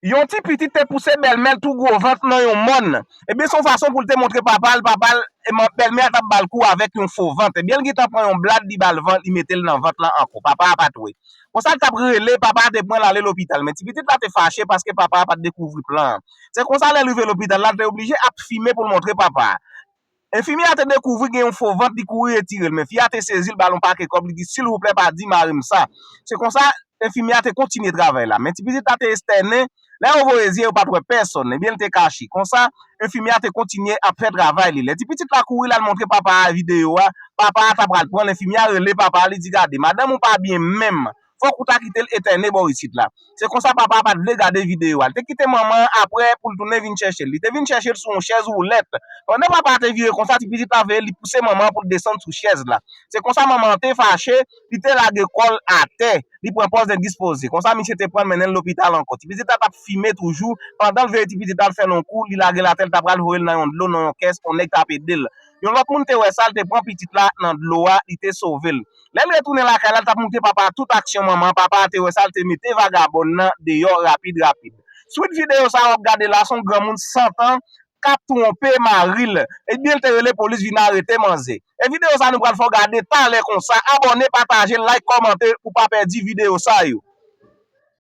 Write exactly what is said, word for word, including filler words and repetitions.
Yon ti pitit te pouse bèlmè l tou gwo vant nan yon mòn. Ebyen, se yon fason pou l te montre papa l, papa l, e man- bèlmè a t ap ba l kou avèk yon fo vant. Ebyen, l gentan pran yon blad, li ba l vant, li mete l nan vant lan ankò. Papa a pa t wè. Konsa, l t ap rele, papa a te pran l ale lopital. Men ti pitit la te fache paske papa a pa t dekouvri plan an. Se konsa, lè l rive lopital la, l te oblije ap fimen pou l montre papa a. Enfimyè a te dekouvri gen yon fo vant, li kouri retire l, men fi a te sezi l, ba l yon pake kòb, li di, silvouplè, pa di mari m sa. Se konsa, enfimyè a te kontinye travay la. Men ti pitit la te estènen, lè yo voye zye, yo pa t wè pèsonn, ebyen, l te kache. Konsa, enfimyè a te kontinye ap fè travay li. Lè ti pitit la kouri, l al montre papa a videyo a, papa a ta pral pran l, enfimyè a rele papa a, li di, gade, madanm ou pa byen menm. Fòk ou ta kite l etène bò isit la. Se konsa papa a pa t vle gade videyo a. Li te kite manman an apre pou l tounen vin chèche l. Li te vin chèche l sou yon chèz woulèt. Pandan papa a te vire konsa, ti pitit la veye li pouse manman an pou l desann sou chèz la. Se konsa manman an te fache, li te lage kò l atè, li pran pòz endispoze. Konsa misye te pran l mennen l lopital ankò. Ti pitit la t ap fimen toujou, pandan l veye ti pitit la, l fè l yon kou, li lage l atè, l ta pral voye l nan yon dlo, nan yon kès, yon nèg t ap ede l. Yon lòt moun te wè sa, l te pran pitit la nan dlo a, li te sove l. Lè l retounen lakay la, l t ap montre papa a tout aksyon manman an. Papa a te wè sa, l te mete vagabòn nan deyò rapid rapid. Swit videyo sa a w ap gade la, se yon granmoun san tan k ap twonpe mari l. Ebyen, l te rele polis vin arete manzè. E videyo sa a nou pral fè w gade talè konsa. Abòne, pataje, like, kòmante pou w pa pèdi videyo sa yo.